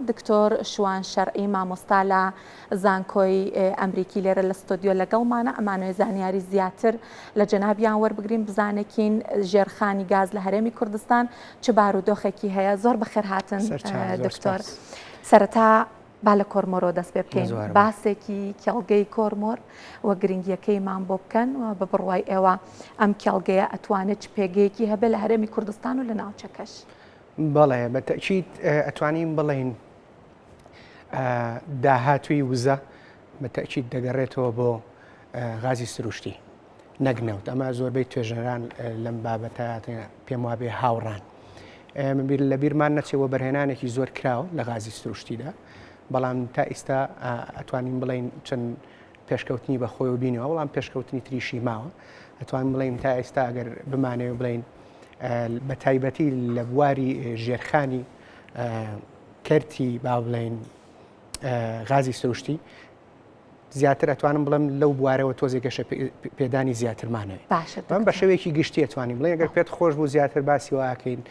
دکتۆر شوان شەرعی مامۆستا لە زانکۆی ئەمریکی لێرە لە ستۆدیۆ لەگەڵمانە، ئەمانەوێ زانیاری زیاتر لە جەنابیان وەربگرین بزانێکین ژێرخانی گاز لە هەرێمی کوردستان چ بارودۆخێکی هەیە. زۆر بەخێرهاتن دکتۆر. سەرەتا با لە کۆرمۆرەوە دەست پێ بکەین، باسێکی کێڵگەی کۆرمۆر و گرنگیەکەیمان بۆ بکەن و بە بڕوای ئێوە ئەم کێڵگەیە ئەتوانێت چ پێگەیەکی هەبێت لە هەرێمی کوردستان و لە ناوچەکەش؟ بەڵێ بە تەئکید ئەتوانین بڵێین داهاتووی وزە بە تەئکید دەگەڕێتەوە بۆ غازی سروشتی نەک نەوت ئەمە زۆربەی توێژەران لەم بابەتە پێم وابێ هاوڕان بیر لە بیرمان نەچێ وەبەرهێنانێکی زۆر کراوە لە غازی سروشتیدا بەڵام تا ئیستا ئەتوانین بڵین چەند پێشکەوتنی بەخۆی بینەوە بەڵام پێشکەوتنی تریشی ماوە ئەتوان بڵین تا ئێستا ئەگەر بمانەوە بڵین بە تایبەتی لە بواری ژێرخانی کەرتی با بڵێین غازی سروشتی زیاتر ئەتوانم بڵێم لەو بوارەوە تۆزێک گەشە پێدانی زیاترمان هەیە باشە بەم بە شێوەیەکی گشتی ئەتوانین بڵێ ئەگەر پێت خۆش بوو زیاتر باسی واکەین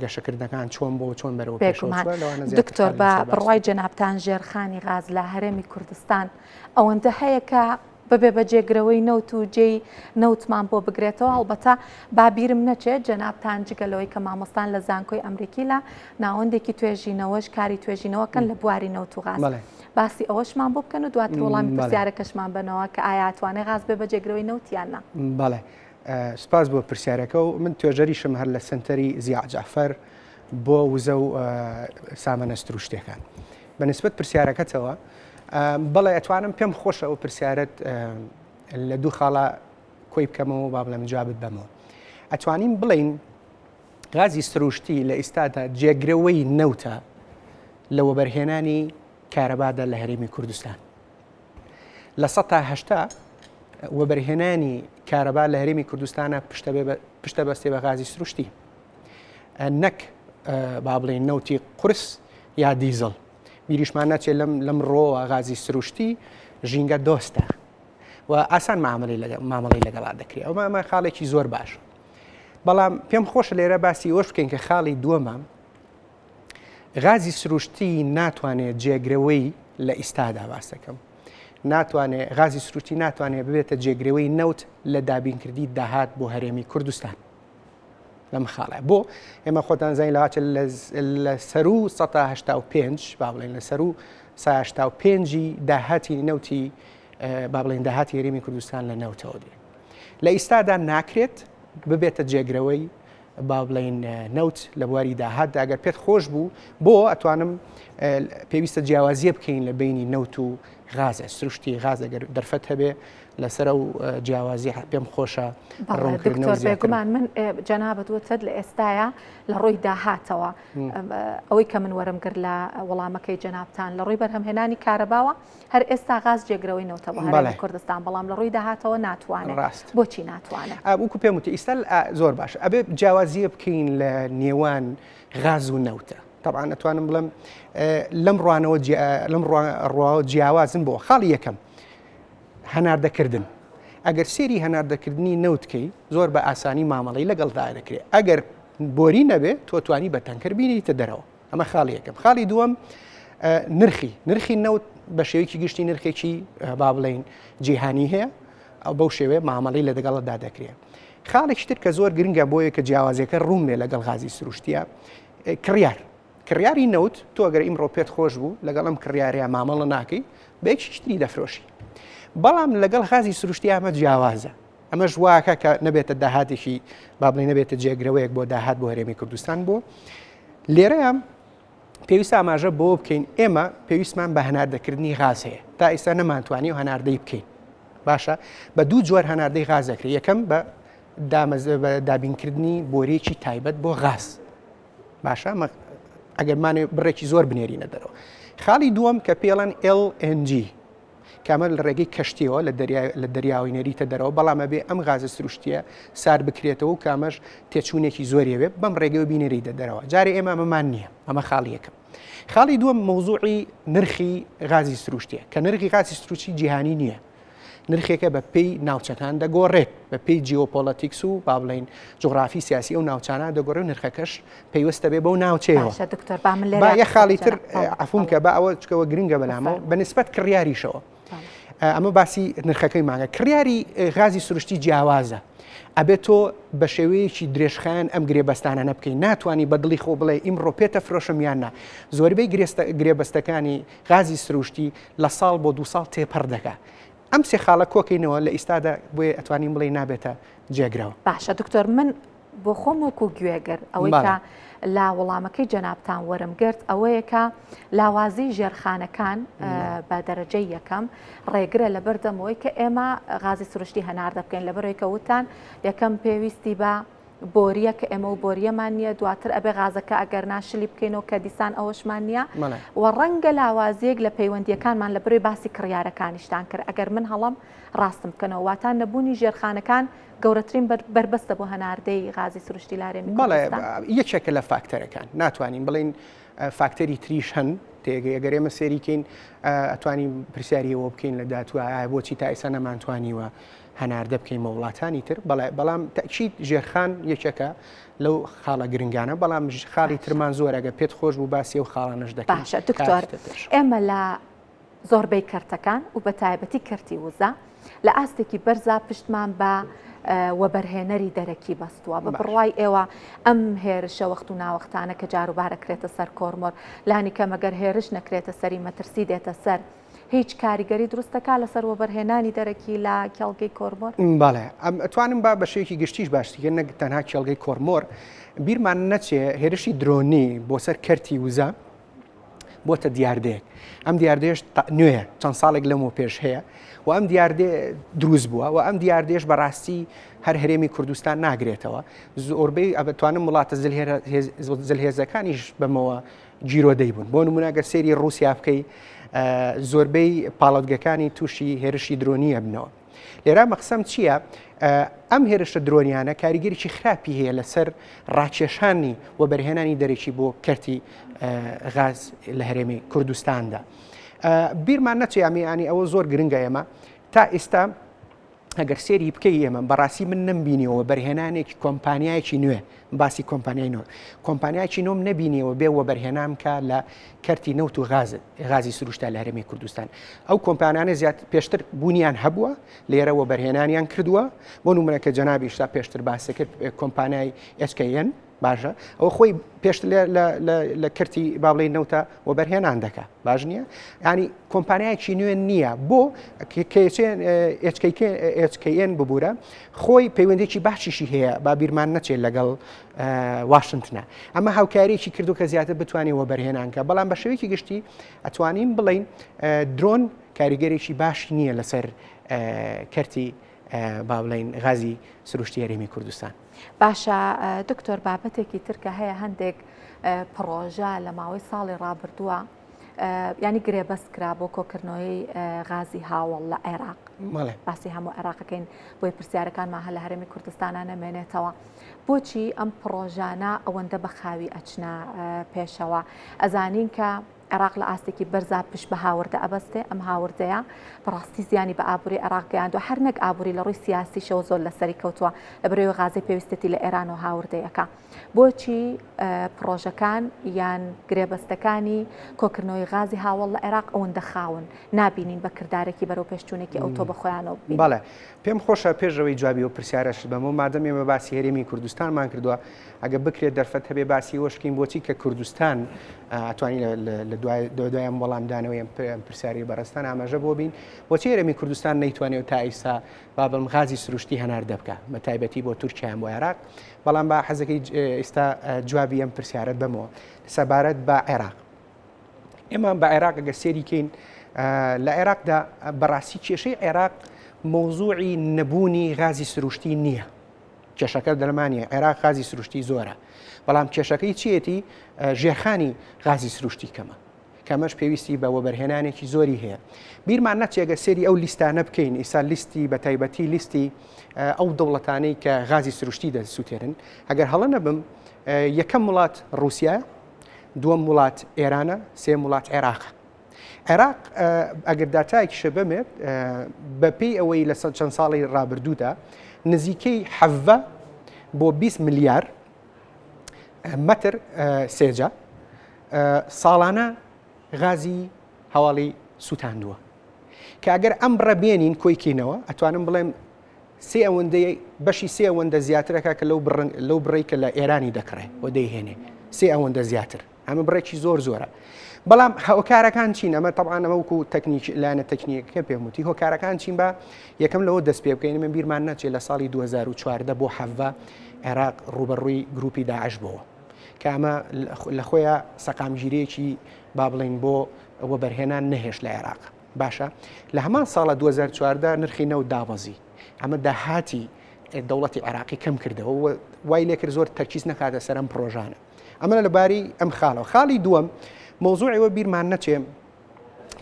گەشەکردنەکان چۆن بۆ چۆن بەرەوە پێشەوە دکتۆر بە بڕوای جەنابتان ژێرخانی غاز لە هەرێمی کوردستان ئەوەندە هەیە کە ببێ بە جێگرەوەی نەوت و جێی نەوتمان بۆ بگرێتەوە، هەڵبەتە با بیرم نەچێت جەنابتان جگە لەوەی کە مامۆستان لە زانکۆی ئەمریکی لە ناوەندێکی توێژینەوەش کاری توێژینەوە کەن لە بواری نەوت و غاز باسی ئەوەشمان بۆ بکەن و دواتر وەڵامی پرسیارەکەشمان بەنەوە کە ئایا ئەتوانێ غاز بێ بە جێگرەوەی نەوت یان نا؟ بەڵێ سپاس بۆ پرسیارەکە و من توێژەریشم هەر لە سەنتەری زیا جەعفەر بۆ وزە و سامانە سروشتیەکان. بە نسبەت پرسیارەکەتەوە بەڵێ ئەتوانم پێم خۆشە ئەو پرسیارەت لە دوو خاڵە کۆی بکەمەوە با بڵێم جوابت بەمەوە ئەتوانین بڵین غازی سروشتی لە ئیستادا جێگرەوەی نەوتە لە وەبەرهێنانی کارەبادا لە هەرێمی کوردستان 80% وەبەرهێنانی کارەبا لە هەرێمی کوردستانە پشتە بەستێ بە غازی سروشتی نەک با بڵێین نەوتی قورس یا دیزڵ بیریشمان ناچێت لەم لەم ڕۆوە غازی سروشتی ژینگە دۆستە و ئاسان معاملەی لەگەڵ مامەڵەی لەگەڵا دەکرێت ئەومە ئەمە خاڵێکی زۆر باش بەڵام پێم خۆشە لێرە باسی ئەوەش بکەین کە خاڵی دووەمە غازی سروشتی ناتوانێت جێگرەوەی لە ئیستادا باسەکەم ناتوانێت غازی سروشتی ناتوانێت ببێتە جێگرەوەی نەوت لە دابینکردی داهات بۆ هەرێمی کوردستان لەم خاڵە بۆ ئێمە خۆتان زانین لەواچە لە سەرو 1985 با بڵێن لە سەرو 85 داهاتی نەوتی با بڵێن داهاتی هەرێمی کوردستان لە نەوتەوە دێ لە ئیستادا ناکرێت ببێتە جێگرەوەی با بڵین نەوت لە بواری داهاتدا ئەگەر پێت خۆش بوو بۆ ئەتوانم پێویستە جیاوازیە بکەین لە بینی نەوت و غازە سروشتی غاز ئەگەر دەرفەت هەبێ لەسەر ئەو جیاوازی پێم خۆشە ڕوونکردنەوە بێگومان من جەنابەت وتت لە ئێستاە لە ڕووی داهاتەوە ئەوەی کە من وەرم گرت لە وەڵامەکەی جەنابتان لە ڕووی بەرهەمهێنانی کارەباوە هەر ئێستا غاز جێگرەوەی نەوتە بۆ هەرێمی کوردستان بەڵام لە ڕووی داهاتەوە ناتوانێت ڕاست بۆچی ناتوانێت وەکو پێم وتی ئیستا زۆر باش ئەبێ جیاوازیە بکەین لە نێوان غاز و نەوتە طبعا ئەتوانم بڵێم لەم ڕوانەوە لەم ڕواوە جیاوازن بۆ خاڵی یەکەم هەناردەکردن ئەگەر سێری هەناردەکردنی نەوت کەی زۆر بە ئاسانی مامەڵەی لەگەڵدا دەکرێت ئەگەر بۆری نەبێ تۆ توانی بە تەنکەر بینیتە دەرەوە ئەمە خاڵی یەکەم خاڵی دووەم نرخی نرخی نەوت بە شێوەیەکی گشتی نرخێکی با بڵین جیهانی هەیە ئەو بەو شێوەیە مامەڵی لە دەگەڵدا دەکرێت خاڵێکی تر کە زۆر گرنگە بۆیە کە جیاوازیەکە ڕوون بێ لەگەڵ غازی سروشتیە کڕیار کڕیاری نەوت تۆ ئەگەر ئیمڕۆ پێت خۆش بوو لەگەڵ ئەم کڕیارەیە مامەڵە ناکەی بە یەکێکی تری دەفرۆشی بەڵام لەگەڵ غازی سروشتی ئەمە جیاوازە ئەمەش واکە کە نەبێتە داهاتێکی با بڵێ نەبێتە جێگرەوەیەک بۆ داهات بۆ هەرێمی کوردستان بۆ لێرەیە پێویستە ئاماژە بۆ بکەین ئێمە پێویستمان بە هەناردەکردنی غاز هەیە تا ئێستا نەمانتوانی و هەناردەی بکەین باشە بە دوو جۆر هەناردەی غاز دەکرێت یەکەم بە دابینکردنی بۆریەکی تایبەت بۆ غاز باشە ئەمە ئەگەر مانێ بڕێکی زۆر بنێرینە دەرەوە خاڵی دووەم کە پێڵەن LNG کامە لە ڕێگەی کەشتیەوە لە دەریا لە دەریاوی نێریتە دەرەوە بەڵام ئەبێ ئەم غازە سروشتیە سار بکرێتەوە و کامەش تێچوونێکی زۆریەوێ بەم ڕێگەوە بینێریتە دەرەوە جارێ ئێمە ئەمەمان نییە ئەمە خاڵی یەکەم خاڵی دووەم مەوزوعی نرخی غازی سروشتیە کە نرخی غازی سروشتی جیهانی نییە. نرخێکە بە پێی ناوچەکان دەگۆڕێت، بە پێی جیۆپۆڵەتیکس و با بڵێین جوغرافی سیاسی ئەو ناوچانە دەگۆڕێ و نرخەکەش پەیوەستە بێ بەو ناوچەیەوە. باشە دکتۆر با من لێرە با یەک خاڵی تر بەڵێ، عەفووم بەڵێ. کە با ئەوە چکەوە گرنگە بەلامەوە بفەرموو. بە نسبەت کڕیاریشەوە بەڵێ. ئەمە باسی نرخەکەی مانگە کڕیاری غازی سروشتی جیاوازە ئەبێت تۆ بە شێوەیەکی درێژخایەن ئەم گرێبەستانە بکەی ناتوانانی بە دڵی خۆ بڵێ ئیمڕۆ پێتە فرۆشم یان نا زۆربەی گرێبەستەکانی غازی سروشتی لە ساڵ بۆ دو ساڵ تێپەڕ دەکا ئەم سێ خاڵە کۆکەینەوە لە ئیستادا بۆیە ئەتوانین بڵێین نابێتە جێگرەوە. باشە دکتۆر من بۆ خۆم وەکو گوێگر ئەوەی کە لە وەڵامەکەی جەنابتان وەرم گرت ئەوەیە کە لاوازی ژێرخانەکان بە دەرەجەی یەکەم ڕێگرە لە بەردەمەوەی کە ئێمە غازی سروشتی هەناردە بکەین لەبەرەوەی کە وتان یەکەم پێویستی بە بۆریە کە ئێمە و بۆریەمان نییە دواتر ئەبێ غازەکە ئەگەر ناشلی بکەینەوە کە دیسان ئەوەشمان نییە و ڕەنگە لاوازیەک لە پەیوەندیەکانمان لە بەرەی باسی کڕیارەکانیشتان کرد ئەگەر من هەڵەم ڕاستم بکەنەوە واتا نەبوونی ژێرخانەکان گەورەترین بەربەستە بۆ هەناردەی غازی سروشتی لە هەرێمی کوردستان. بەڵێ یەکێکە لە فاکتەرەکان ناتوانین بڵێین فاکتەری تریش هەن تێگەی ئەگەر ئێمە سێریکەین ئەتوانین پرسیاری ئەوە بکەین لە داهاتووە ئایا بۆچی تا ئێستا نەمانتوانیوە هەناردە بکەین بۆ وڵاتانی تر بەڵێ بەڵام تەئکید ژێرخان یەکێکە لەو خاڵە گرنگانە بەڵام خاڵی ترمان زۆر ئەگە پێت خۆش بوو باسی ئەو خاڵانەش دەکەین باشە دکتۆر ئێمە لە زۆربەی کەرتەکان و بە تایبەتی کەرتی وزە لە ئاستێکی بەرزا پشتمان بە وەبەرهێنەری دەرەکی بەستووە بە بڕوای ئێوە ئەم هێرشە وەخت و ناوەختانە کە جاروبارە کرێتە سەر کۆرمۆر لانی کەم ئەگەر هێرش نەکرێتە سەری مەترسی دێتە سەر هیچ کاریگەری دروست دەکات لەسەر وەبەرهێنانی دەرەکی لە کێڵگەی کۆرمۆر؟ بەڵێ ئەتوانم با بە شێوەیەکی گشتیش باسی کەین نەک تەنها کێڵگەی کۆرمۆر بیرمان نەچێ هێرشی درۆنی بۆ سەر کەرتی وزە بۆتە دیاردەیەک ئەم دیاردەیەش نوێیە چەند ساڵێک لەمەوە پێش هەیە و ئەم دیاردێ دروست بووە و ئەم دیاردێش بەڕاستی هەر هەرێمی کوردستان ناگرێتەوە زۆربەی ئەتوانم وڵاتە زلهێزەکانیش بەمەوە گیرۆدەی بوون بۆ نمونە گەر سێری رووسیا بکەی زۆربەی پاڵەتگەکانی تووشی هێرشی درۆنیە بنەوە لێرە مەقسەم چییە؟ ئەم هێرشە درۆنیانە کاریگەریی خراپی هەیە لەسەر ڕاکێشانی وەبەرهێنانی دەرەکی بۆ کەرتی غاز لە هەرێمی کوردستاندا. بیرمان نەچێ ئەمیانی ئەوە زۆر گرنگە ئێمە تا ئێستا ئەگەر سێری بکەی ئێمە بەڕاستی من نەمبینیەوە بەرهێنانێکی کۆمپانیایەکی نوێ باسی کۆمپانیای نۆ کۆمپانیایکی نۆم نەبینیەوە بێ وەبەرهێنان بکە لە کەرتی نەوت و غاز غازی سروشتا لە هەرێمی کوردستان ئەو کۆمپانیانە زیاد پێشتر بوونیان هەبووە لێرە وەبەرهێنانیان کردووە بۆ نمونە کە جەنابیشتا پێشتر باسی کرد کۆمپانیای SKN باشە ئەوە خۆی پێشتر لە کەرتی با بڵێین نەوتە وەبەرهێنان دەکا باش نییە ینی کۆمپانیایەکی نوێ نییە بۆ HKN ببوورە خۆی پەیوەندێکی باشیشی هەیە با بیرمان نەچێت لەگەڵ واشنگتنە ئەمە هاوکاریەکی کردو کە زیاتر بتوانێت وەبەرهێنانکە بەڵام بە شێوەیەکی گشتی ئەتوانین بڵین درۆن کاریگەرێکی باشی نییە لەسەر کەرتی با بڵین غازی سروشتی هەرێمی کوردستان. باشە دکتۆر بابەتێکی تر کە هەیە هەندێک پڕۆژە لە ماوەی ساڵی ڕابردووە ینی گرێبەست کرا بۆ کۆکردنەوەی غازی هاوڵ لە عێراق باسی هەموو عێراقەکەین بۆی پرسیارەکانمان هەر لە هەرێمی کوردستانە نەمێنێتەوە بۆچی ئەم پڕۆژانە ئەوەندە بە خاوی ئەچنە پێشەوە ئەزانین کە عێراق لە ئاستێکی بەرزا پشت بە هاوردە ئەبەستێ، ئەم هاوردەیە بەڕاستی زیانی بە ئابووری عێراق گەیاندووە، هەر نەک ئابووری لە ڕووی سیاسیشەوە زۆر لەسەری کەوتووە، لەبەرئەوەی غازەی پێویستێتی لە ئێرانەوە هاوردەی ئەکا. بۆچی پڕۆژەکان یان گرێبەستەکانی کۆکردنەوەی غازی هاوەڵ لە عێراق ئەوەندە خاون، نابینین بە کردارێکی بەرەوپێشچوونێکی ئەوتۆ بە خۆیانەوە ببینین؟ بەڵێ. پێم خۆشە پێش ئەوەی جوابی ئەو پرسیارەشت بەمەوە، مادەم ئێمە باسی هەرێمی کوردستانمان کردووە، ئەگەر بکرێت دەرفەت هەبێ باسی ئەوەش بکەین بۆچی کە کوردستان ئەتوانی لە دوای ئەم وەڵامدانەوەی ئەم پرسیاری بەڕێزتان ئاماژە بۆ بین بۆچی هەرێمی کوردستان نەیتوانێت تا ئیستا با بڵێم غازی سروشتی هەناردە بکە بە تایبەتی بۆ تورکیان بۆ عێراق بەڵام با حەزەکەی ئێستا جوابی ئەم پرسیارت بەمەوە سەبارەت بە عێراق ئێمە بە عێراق ئەگەر سێری کەین لە عێراقدا بەڕاستی کێشەی عێراق مەوزوعی نەبوونی غازی سروشتی نییە کێشەکە دەرمانە عێراق غازی سروشتی زۆرە بەڵام کێشەکەی چیەتی ژێرخانی غازی سروشتی کەمە کەمەش پێویستی بە وەبەرهێنانێکی زۆری هەیە بیرمان نەچێگە سێری ئەو لیستانە بکەین ئیسا لیستی بە تایبەتی لیستی ئەو دەوڵەتانەی کە غازی سروشتی دەسووتێنن ئەگەر هەڵە نەبم یەکەم وڵات رووسیا دووەم وڵات ئێرانە سێ وڵات عێراقە. عێراق ئەگەر داتایەکیشە بەمێت بەپێی ئەوەی لە چەند ساڵی ڕابردوودا نزیکەی حەڤە بۆ 20 ملیار مەتر سێجا ساڵانە غازی هەواڵی سووتاندووە کە ئەگەر ئەم بڕە بێنین کۆی کەینەوە ئەتوانم بڵێم سێ ئەوەندەی بەشی سێ ئەوەندە زیاترەکە کە لەو لەو بڕی کە لە ئێرانی دەکڕێ و دەیهێنێ سێ ئەوەندە زیاتر ئەمە بڕێکی زۆر زۆرە بەڵام هۆکارەکان چین ئەمە تەبعەن ئەمە وەکو تەکنیک لایەنە تەکنیکەکە پێم وتی هۆکارەکان چین بە یەکەم لەوە دەست پێ بکەین من بیرمان نەچێت لە ساڵی 2014 بۆ حەڤە عێراق ڕوبەڕووی گروپی داعش بۆوە کە ئەمە لە خۆیان سەقامگیرێکی با بڵین بۆ وەبەرهێنان نەهێشت لە عێراق باشە لە هەمان ساڵە 2014 نرخی نەوت دابەزی ئەمە داهاتی دەوڵەتی عێراقی کەم کردەوە وای لێکرد زۆر تەرکیز نەکاتە سەر ئەم پرۆژانە ئەمە لە باری ئەم خاڵەوە خاڵی دووەم مەوزوعی ئەوە بیرمان نەچێ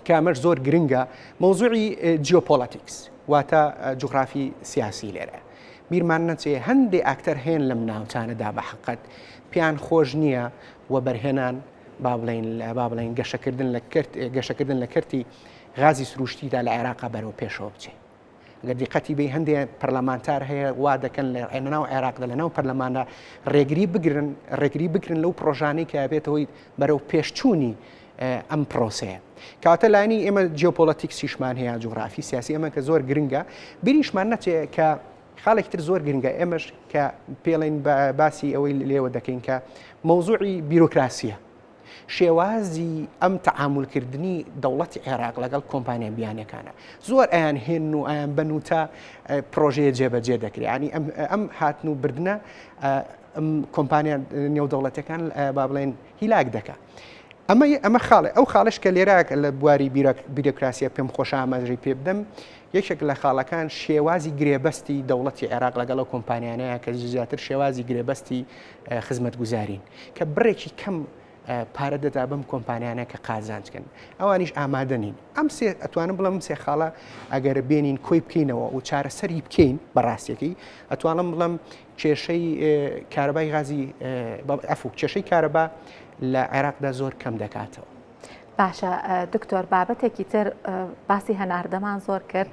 کە ئەمەش زۆر گرنگە مەوزوعی geopolitics واتە جوغرافی سیاسی لێرە بیرمان نەچێ هەندێ ئاکتەر هەیەن لەم ناوچانەدا بە حقت پێیان خۆش نییە وەبەرهێنان با بڵین با بڵین گەشەکردن لە کەرت گەشەکردن لە کەرتی غازی سروشتیدا لە عێراقا بەرەو پێشەوە بچێ گەر دیقەتی بەی هەندێ پەرلەمانتار هەیە وا دەکەن لە ناو عێراقدا لە ناو پەرلەماندا ڕێگری بگرن ڕێگری بگرن لەو پرۆژانەی کە بێتەوەی بەرەو پێشچوونی ئەم پرۆسەیە کاتە لانی ئێمە geopolitics یشمان هەیە جوغرافی سیاسی ئەمە کە زۆر گرنگە بیریشمان نەچێ کە خاڵێکی تر زۆر گرنگە ئێمەش کە پێڵین باسی ئەوەی لێوە دەکەین کە مەوزوعی بیرۆکراسیە شێوازی ئەم تەعامولکردنی دەوڵەتی عێراق لەگەڵ کۆمپانیا بیانیەکانە زۆر ئەیان هێن و ئەیان بەن و تا پرۆژەیە جێبەجێ دەکرێت ینی ئەم هاتن و بردنە ئەم کۆمپانیا نێودەوڵەتەکان با بڵێن هیلاک دەکا ئەمە ئەمە خاڵێ ئەو خاڵش کە لێرە لە بواری بیرۆکراسیە پێم خۆشە ئاماژەی پێ بدەم یەکێک لە خاڵەکان شێوازی گرێبەستی دەوڵەتی عێراق لەگەڵ ئەو کۆمپانیانەیە کە زیاتر شێوازی گرێبەستی خزمەتگوزارین کە بڕێکی کەم پارە دەدا بەم کۆمپانیانە کە قازانج کەن ئەوانیش ئامادە نین ئەم سێ ئەتوانم بڵم سێ خاڵە ئەگەر بێنین کۆی بکەینەوە و چارەسەری بکەین بەڕاستیەکەی ئەتوانم بڵم کێشەی کارەبای غازی ئەفو کێشەی کارەبا لە عێراقدا زۆر کەم دەکاتەوە. باشە دکتۆر بابەتێکی تر باسی هەناردەمان زۆر کرد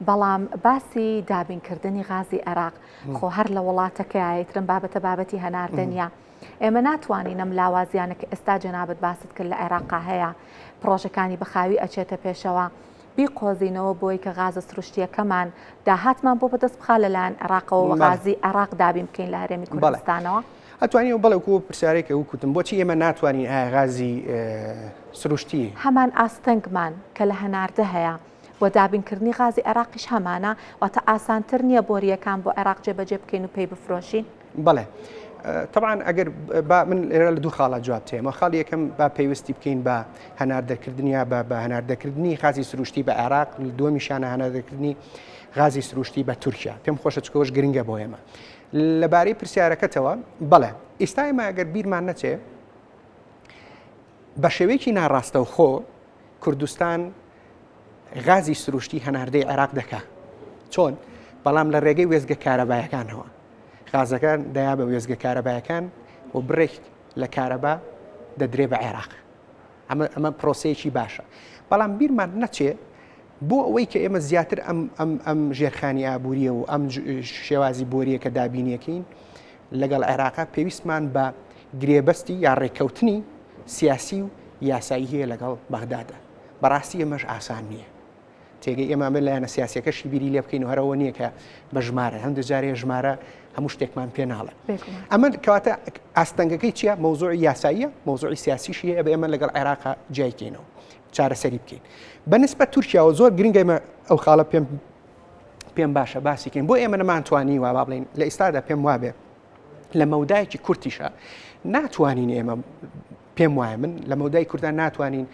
بەڵام باسی دابینکردنی غازی عێراق خۆ هەر لە وڵاتەکەیە ترم بابەتە بابەتی هەناردە نییە. ئێمە ناتوانین ئەم لاوازیانە کە ئێستا جەنابت باست کرد لە عێراقا هەیە پڕۆژەکانی بە خاوی ئەچێتە پێشەوە بیقۆزینەوە بۆی کە غازە سروشتیەکەمان داهاتمان بۆ بەدەست بخا لەلایەن عێراقەوە و غازی عێراق دابین بکەین لە هەرێمی کوردستانەوە. ئەتوانی بەڵێ وەکو پرسیارێک ئەو کوتم بۆچی ئێمە ناتوانین ئایا غازی سروشتی هەمان ئاستەنگمان کە لە هەناردە هەیە و دابینکردنی غازی عێراقیش هەمانە، واتە ئاسانتر نییە بۆرییەکان بۆ عێراق جێبەجێ بکەین و پێی بفرۆشین؟ بەڵێ تەبعەن ئەگەر با من لێرە لە دوو خاڵە جواب تێمە خاڵی یەکەم با پەیوەستی بکەین بە هەناردەکردنی یا بە هەناردەکردنی غازی سروشتی بە عێراق دووەمیشانە هەناردەکردنی غازی سروشتی بە تورکیا پێم خۆشە چکەوەش گرنگە بۆ ئێمە لەبارەی پرسیارەکەتەوە بەڵێ ئێستا ئێمە ئەگەر بیرمان نەچێ بە شێوەیەکی ناڕاستەوخۆ کوردستان غازی سروشتی هەناردەی عێراق دەکا چۆن؟ بەڵام لە ڕێگەی وێستگە کارەبایەکانەوە غازەکان دەیا بە وێستگە کارەبایەکان و بڕێک لە کارەبا دەدرێ بە عێراق ئەمە ئەمە پرۆسەیەکی باشە بەڵام بیرمان نەچێ بۆ ئەوەی کە ئێمە زیاتر ئەم ئەم ئەم ژێرخانی ئابووریە و ئەم شێوازی بۆریە کە دابینیەکەین لەگەڵ عێراقا پێویستمان بە گرێبەستی یا ڕێککەوتنی سیاسی و یاسایی هەیە لەگەڵ بەغدادا. بەڕاستی ئەمەش ئاسان نییە. تێگەی ئێمە ئەمە لایەنە سیاسیەکەشی بیری لێ بکەین و هەرەوە نییە کە بە ژمارە هەندێک جارێ ژمارە هەموو شتێکمان پێ ناڵێ. ئەمە کەواتە ئاستەنگەکەی چییە؟ مەوزوعی یاساییە، مەوزوعی سیاسیشی هەیە بە ئێمە لەگەڵ عێراقا جیایکەینەوە چارەسەری بکەین. بە نسبەت تورکیاوە زۆر گرنگە ئێمە ئەو خاڵە پێم پێم باشە باسی کەین بۆ ئێمە نەمانتوانی وا با بڵێین لە ئیستادا پێم وابێ لە مەودایەکی کورتیشە ناتوانین ئێمە پێم وایە من لە مەودای کوردان ناتوانین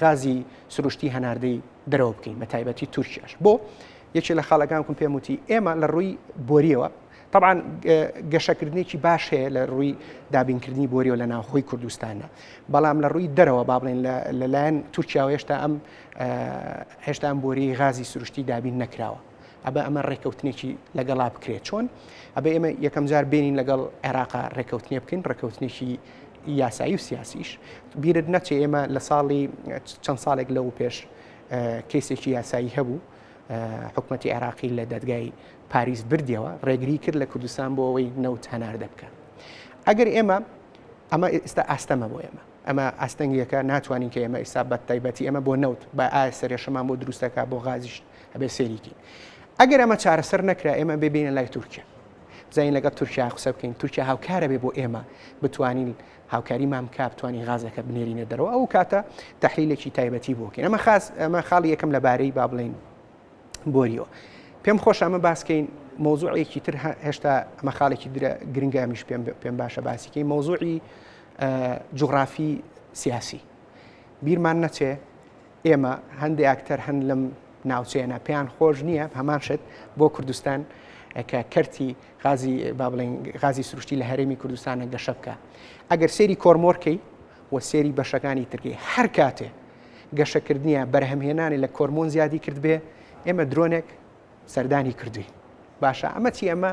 غازی سروشتی هەناردەی دەرەوە بکەین بە تایبەتی تورکیاش بۆ یەکێ لە خاڵەکان کوم پێم وتی ئێمە لە ڕووی بۆریەوە طبعا گەشەکردنێکی باش هەیە لە ڕووی دابینکردنی بۆریەوە لە ناوخۆی کوردستانە بەڵام لە ڕووی دەرەوە با بڵێن لەلایەن تورکیاوە هێشتا ئەم هێشتا ئەم بۆری غازی سروشتی دابین نەکراوە ئەبە ئەمە ڕێککەوتنێکی لەگەڵا بکرێت چۆن ئەبێ ئێمە یەکەم جار بێنین لەگەڵ عێراقا ڕێککەوتنێ بکەین ڕێککەوتنێکی یاسایی و سیاسیش بیرت نەچێ ئێمە لە ساڵی چەند ساڵێک لەو پێش کەیسێکی یاسایی هەبوو حکومەتی عێراقی لە دادگای پاریس بردیەوە ڕێگری کرد لە کوردستان بۆ ئەوەی نەوت هەناردە بکە ئەگەر ئێمە ئەمە ئێستا ئاستەمە بۆ ئێمە ئەمە ئاستەنگیەکە ناتوانین کە ئێمە ئیسا بە تایبەتی ئەمە بۆ نەوت بە ئایا سەرێشەمان بۆ دروستەکە بۆ غازیش ئەبێ سێریکین ئەگەر ئەمە چارەسەر نەکرا ئێمە ببینە لای تورکیا بزانین لەگەڵ تورکیا قسە بکەین تورکیا هاوکارە بێ بۆ ئێمە بتوانین هاوکاریمان بکا بتوانین غازەکە بنێرینە دەرەوە ئەو کاتە تەحلیلێکی تایبەتی بۆکەین ئەمە خاص ئەمە خاڵی یەکەم لەبارەی با بڵین بۆریەوە پێم خۆش ئەمە باسکەین مۆزوعێکی تر هێشتا ئەمە خاڵێکی درە گرنگە ئەمیش پێم پێم باشە باسیکەی مۆزوعی جوغرافی سیاسی بیرمان نەچێ ئێمە هەندێک ئاکتەر هەن لەم ناوچەیەە پێیان خۆش نییە هەمان شت بۆ کوردستان کە کەرتی غازی با بڵێن غازی سروشتی لە هەرێمی کوردستانە گەشە بکە ئەگەر سێری کۆرمۆرکەی و سێری بەشەکانی ترکەی هەر کاتێ گەشەکردنیە بەرهەمهێنانی لە کۆرمۆن زیادی کرد بێ ئێمە درۆنێک سەردانی کردوین باشە ئەمە چی ئەمە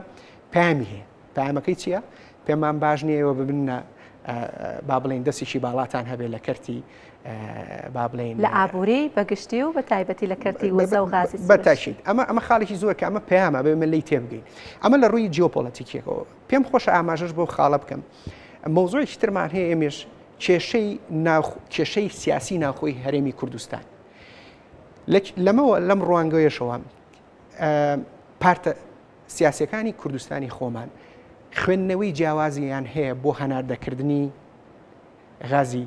پامی هەیە پامەکەی چییە؟ پێمان باش نییە ئێوە ببنە با بڵێین دەستێکی باڵاتان هەبێت لە کەرتی با بڵێین لە ئابووری بە گشتی و بە تایبەتی لە کەرتی وزە و غازی سروشتی. بەتاکید ئەمە ئەمە خاڵێکی زۆر کە ئەمە پەیامە بێ من لێی تێبگەین ئەمە لە ڕووی جیۆپۆلەتیکیەکەوە پێم خۆشە ئاماژەش بۆ خاڵە بکەم مەوزوعێکی ترمان هەیە ئێمەش کێشەی ناو کێشەی سیاسی ناوخۆی هەرێمی کوردستان لەمەوە لەم ڕوانگەیەشەوە پارتە سیاسیەکانی کوردستانی خۆمان خوێندنەوەی جیاوازیان هەیە بۆ هەناردەکردنی غازی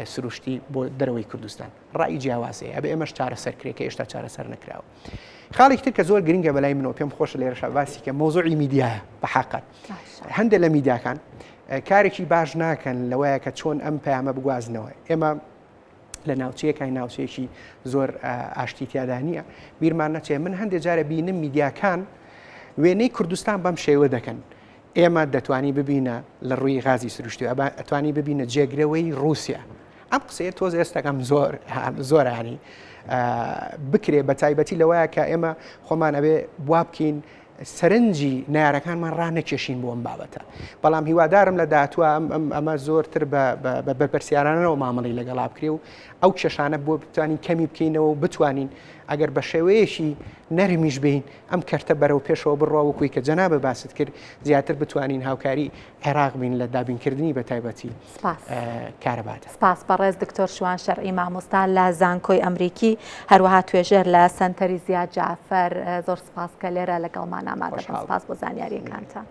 سروشتی بۆ دەرەوەی کوردستان ڕای جیاواز هەیە ئەبێ ئێمەش چارەسەر کرێ کە ئێشتا چارەسەر نەکراوە خاڵێکی تر کە زۆر گرنگە بەلای منەوە پێم خۆشە لێرەشا باسی کە مەوزوعی میدیایە بە حەقەت هەندێک لە میدیاکان کارێکی باش ناکەن لەوەیە کە چۆن ئەم پەیامە بگوازنەوە ئێمە لە ناوچەیەکای ناوچەیەکی زۆر ئاشتی تیادا نییە بیرمان نەچێ من هەندێک جارە بینم میدیاکان وێنەی کوردستان بەم شێوە دەکەن ئێمە دەتوانی ببینە لە ڕووی غازی سروشتی ئەتوانی ببینە جێگرەوەی رووسیا ئەم قسەیە تۆز ئێستەکەم زۆر زۆرانی بکرێ بە تایبەتی لەوەیە کە ئێمە خۆمان ئەبێ بوا بکەین سەرنجی نەیارەکانمان ڕانەکێشین بۆ ئەم بابەتە بەڵام هیوادارم لە داهاتووە ئەمە زۆرتر بە بەرپرسیارانەوە مامەڵی لەگەڵا بکرێ و ئەو کێشانە بۆ بتوانین کەمی بکەینەوە و بتوانین ئەگەر بە شێوەیەکی نەرمیش بین ئەم کەرتە بەرەو پێشەوە بڕوا وەکوی کە جەنابە باست کرد زیاتر بتوانین هاوکاری عێراق بین لە دابینکردنی بە تایبەتی کارەبادا. سپاس بەڕێز دکتۆر شوان شەرعی مامۆستا لە زانکۆی ئەمریکی هەروەها توێژەر لە سەنتەری زیاد جەعفەر زۆر سپاس کە لێرە لەگەڵمان ئامادە بوون سپاس بۆ زانیاریەکانتان.